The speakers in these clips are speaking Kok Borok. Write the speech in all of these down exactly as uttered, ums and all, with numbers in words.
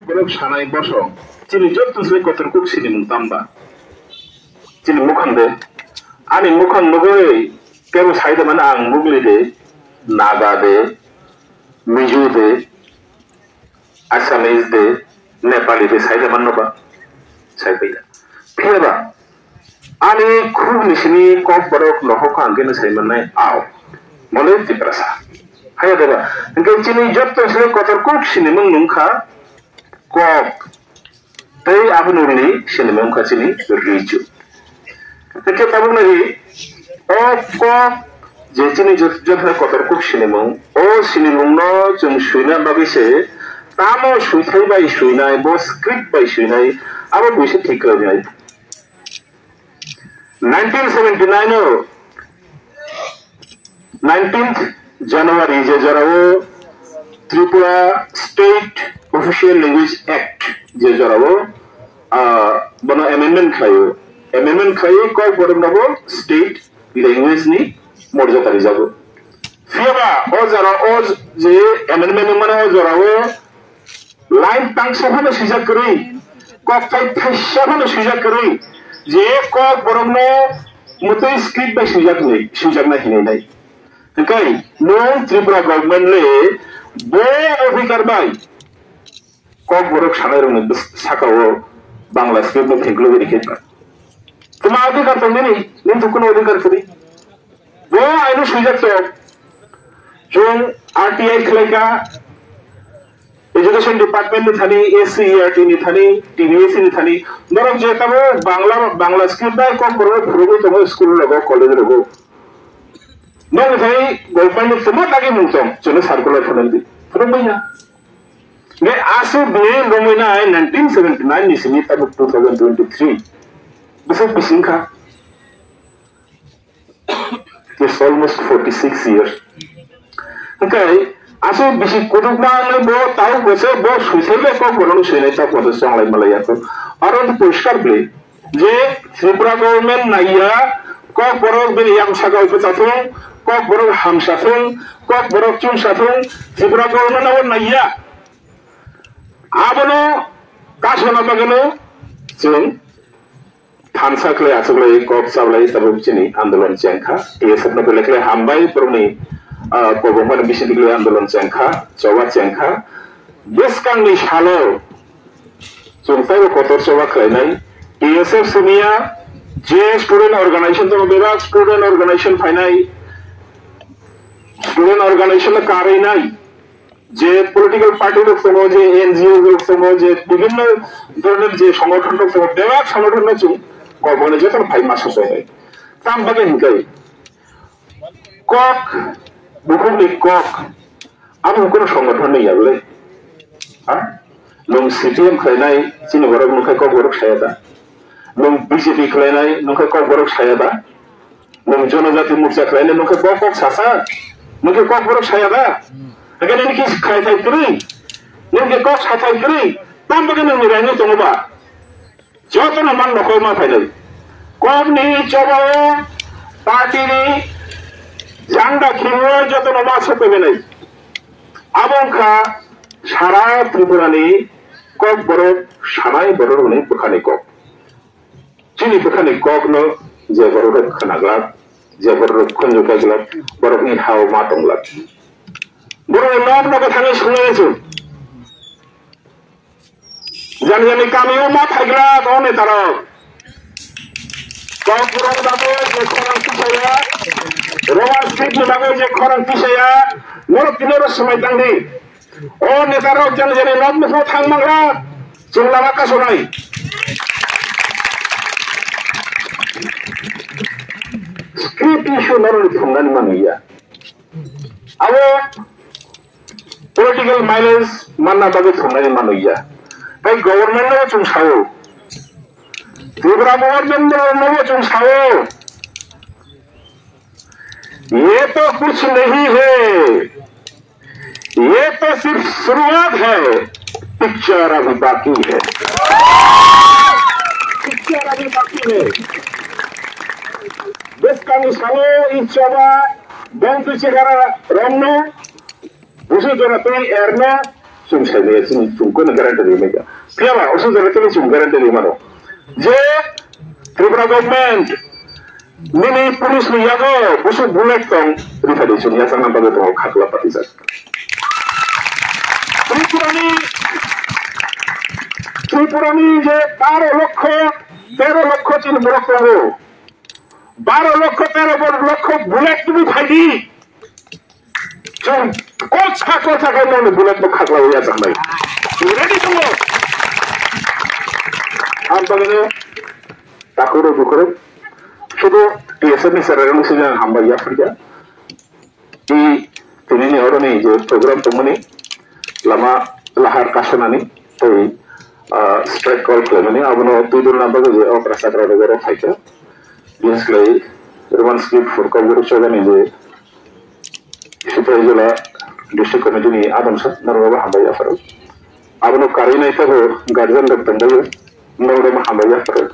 Borok sanai bosong, chini joto se kotor kuk sinimung tamba? Chini mukhang de, ani mukhang nugwi kebo sai de mano ang Mugli de, Naga de, Mizo de, Assamese de, Nepali de sai de mano ba? Sai pai da. Phiya ba, ani khuk ni simi kok borok nohok ang khe sai manai ao. Mole Tiprasa. Haya de ba. Hingke chini joto se kotor kuk sinimung nungkha kok. Tei aboni uni sinimung kha chini richu. Hingke tabuk nai o kok je chini jot-, joto kotor kuk sinimung, o sinimung no chwng swina bagwi se tamo swithai bai swinai, bo script bai swinai, abo buisi thik khlai nai. Nineteen seventy-nine o nineteenth January je jorao Tripura State Official Language Act je jorao, ah, bono amendment khlaio. Amendment khlaiwi kok borok nobo state language ni morjada rijago. Phiya ba o jora o je amendment wngmani o jorao line tangsa phano swijak kwrwi, kok thai thaisa phano swijak kwrwi, je kok borokno mwtwi script bai swijak hinwi, swijaknai hinwi nai. Hwnkhe nwng Tripura government le bo officer bai kok borok sanai rokni bwsakao Bangla script no thengklogwi rikhe ba. Tuma adhikar tong nini, nini to kuno adhikar kwrwi. Bo aino swijak tong. Chwng R T I khlaikha, Education Department ni thani, S C E R T ni thani, T V S C ni thani, norok je tamo Bangla, Bangla script bai kok borok phurugwi tongo school rogo, college rogo. Nokni thani government ni tuma dagi mung tong, chwngno circular phunukdi. Phunukmanya. Nge aswk bini romwi nai nineteen seventy-nine ni simi tabuk two thousand twenty-three. Bwswk bising kha. It's almost forty-six years. Hwnkhe aswk bisi kutukma wngwi bo tau bo se bo suisai bai kok bono suinai ta koto chonglai malai ya kho. Aro to poriskar bwlwi je Tripura government naiya kok borok bini yang sakao bwcha thung, kok borok hamsa thung, kok borok chungsa thung, Tripura government abo naiya. Abono kasona bagwino chwng thansa khlai, aswk lai kok chablai tabuk chini andolon chengkha. T S F no belai khlai hambai borokni, ah, kobongmani bisingtwi khlai andolon chengkha, choba chengkha. Bwskangni salo chwng taibo kotor choba khlainai. T S F simiya je student organization tongo, bebak student organization phainai, student organization no karwi nai. Je political party rok tongo, je N G O rok tongo, je bibhinno dhoroner je songothon rok tongo, bebak songothon no chwng kok boni jotono phai ma sosai hai. Tam bagwi hinkai kok, bukhukni kok, abo kono songothon ni ya bole? Ha? Nwng C P M khlainai chini borok nungkhai kok borok saya da? Nwng B J P khlainai nungkhai kok borok saya da? Nwng Jonojati Morcha khlainai nwng khe kok kok sasa, nwng khe kok borok saya da? Hake nini khe khai thai kwrwi, nwng khe kok sa thai kwrwi, tam bagwi nwngni raino tongo ba? Jotono man nokol ma phainai. Kokni chobao party ni jangda khimwi jotono ma sokoi benai. Abo wngkha sara Tripura ni kok borok sanai borok rokni bwkhani kok. Chini bwkhani kokno je borok rok khna glak, je borok rok khunju kha glak, borokni ha-o ma tong glak. Borokni nok nogo thangwi swnglai se. Jani jani kamio ma phai glak o neta rok. Kokborok bagwi je khorang tisaya, Roman script ni bagwi je khorang tisaya, norok tini oro swmai tang di. O neta rok jani jani nok nukho thang mangra, chwng lama kasonai. Script issue norokni thumnani manliya. Abo political mileage manna bagwi thumnani manliya. Tai government no chwng sao. Tripura government no chwng sao. ये तो कुछ नहीं है, ये तो सिर्फ शुरुआत है, पिक्चर अभी बाकी है। पिक्चर अभी बाकी है। Bwskangni salo i choba bongtwi chekara romno busu jora twi erno Chwng sai maya, chwng chwng kono guarantee rwi maya. Phiya ba, usu jora chwng chwng guarantee rwi mano. Je Tripura government nini police ni yago busuk bullet tong rifadi chwng yachang nang bagwi tongo khakla patijak. Tripura ni, Tripura ni je baro lokho, tero lokho chini borok tongo. Baro lokho, tero bor lokho bullet tumi phaidi. Chwng kolsa kolsa khe nongni bullet bo khaklao ya changnai. Chwng ready tongo. Ang bagwino takhoro bukhoro. Sudu T S F ni sara rang sini ang hambai ya phaikha. I tinini oroni je program tongmani lama lahar kasanani tei, ah, strike call khlaimani abono twidulna bagwi je okra chakra rok oro phaikha. Bias khlai Roman script for Kokborok chobani je Sipaijala district committee ni adamsa norokbo hambai yapharo. Abono karwi nai tabuk guardian rok tongbaio, norokbo hambai yapharo.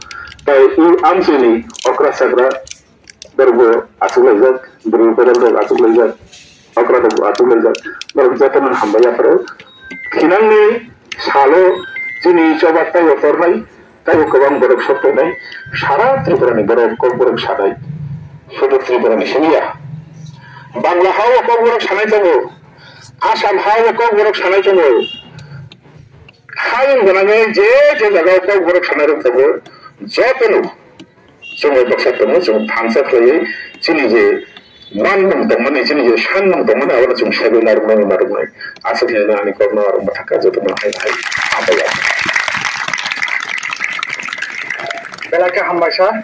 Tai i amchini okra chakra borokbo achuk laijak, bwrwi bodol rok achuk laijak, okra rok achuk laijak, norok jotono hambai yapharo. Thinangni salo chini choba taibo tornai, taibo kwbang borok sok tongnai, sara Tripura ni borok Kokborok sanai, sudu Tripura ni simi ya. Bangla ha o Kokborok sanai tongo, Assam ha o Kokborok sanai tongo. Hayung gwnangwi je je jaga o Kokborok sanai rok tongo, jotono chwng bai baksa tongo, chwng thansa khlaiwi chini je manmung tongmani, chini je sanmung tongmani, abono chwng segwi narwknani narwknai. Aswk hinwi ani kokno aro mwthangkha, jotono hai hai hambai ya. Belai khe hambaisa.